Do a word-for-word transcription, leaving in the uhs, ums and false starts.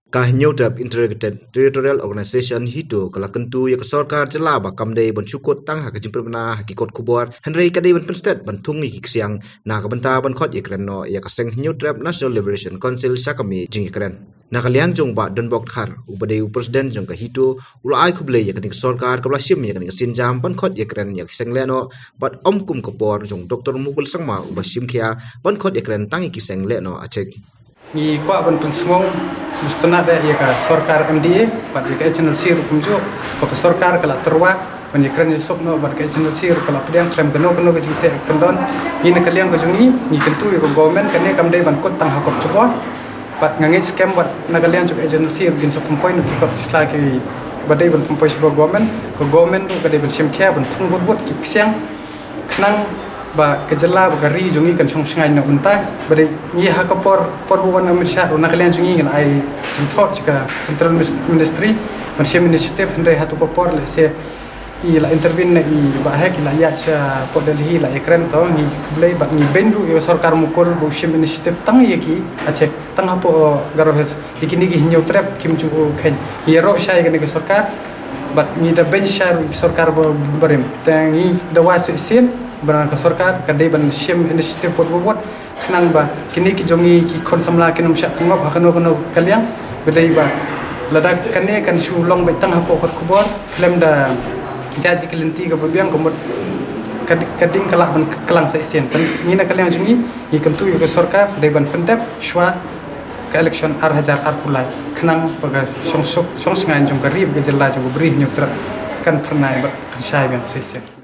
Ka Hynñiewtrep Integrated Territorial Organization, HITO, ka la kyntu ïa ka sorkar jylla ba kam dei ban shu kut tang ha ka jingpynbna ha ki kot khubor, hynrei ka dei ban pynstet ban thung ïa ki ksiang na ka bynta ban khot ïakren noh ïa ka seng Hynñiewtrep National Liberation Council sha ka mih jingïakren. Na ka liang jong Bah Donbok Dkhar, uba dei u president jong ka HITO, u la ai khublei ïa kane ka sorkar kaba la shim ïa kane ka sienjam ban khot ïakren ïa ki seng lehnoh, bad ym kum ka por jong Doktor Mukul Sangma, uba shim khia ban khot ïakren tang ïa ki seng lehnoh achik. Ngi kwah ban pynsngewbha ïa ka sorkar M D A bad ïa ka H N L C ruh kumjuh, ba ka sorkar ka la tyrwa ban ïakren ïasuk noh bad ka H N L C ruh ka la pdiang khlem kano kano ka jingteh kyndon. Ngi na ka liang ka jong ngi, ngi kyntu ïa ka government, kane kam dei ban kut tang ha kot khubor. Bad nga ngeit skhem bad na ka liang jong ka H N L C ruh kin sa pynpoi noh ki kot ki sla kiba dei ban pynpoi sha ka government. Ka government ruh ka dei ban shim khia ban thung bud bud ki ksiang, khnang ba ka jylla bad ka ri jong ngi kan shong shngaiñ noh mynta. Ba dei ngi ha ka por, por ba u wan u Amit Shah ruh na ka liang jong ngi ngi la ai jingthoh sha ka Central Minis-, Ministry ban shim initiative, hynrei hato ka por lehse i la intervene na i Bah Hek, i la ïaid sha pdeng Delhi, i la ïakren, to ngi khublei bad ngi beiñ ruh ïa ka sorkar Mukul ba u shim initiative tang ïa ki, achik, tang hapoh Garo Hills. Ïa kine ki Hynñiewtrep kim ju kheiñ. Ngi ïaroh shai ïa kane ka sorkar bad ngi da beiñ shai ruh ïa ka sorkar ba, barim. Te ngi da wad shisien ba ka sorkar ka dei ban shim initiative wat wat wat, khnang ba kine ki jong ngi ki khun samla kin ym shah tngop ha kano kano ka liang. Ba dei ba lada kane kan shu long beit tang hapoh kot khubor, khlem da ïaid ïa ki lynti kaba biang, ka mut ka, ka ding ka lah ban klang shisien. Te ngi na ka liang jong ngi, ngi kyntu ïa ka sorkar dei ban pyndep shuwa ka election ar hajar arphew lai, khnang ba ka shongsuk shongshngaiñ jong ka ri bad ka jylla jong ka Bri Hynñiewtrep kan phyrnai bad kan shai biang shisien.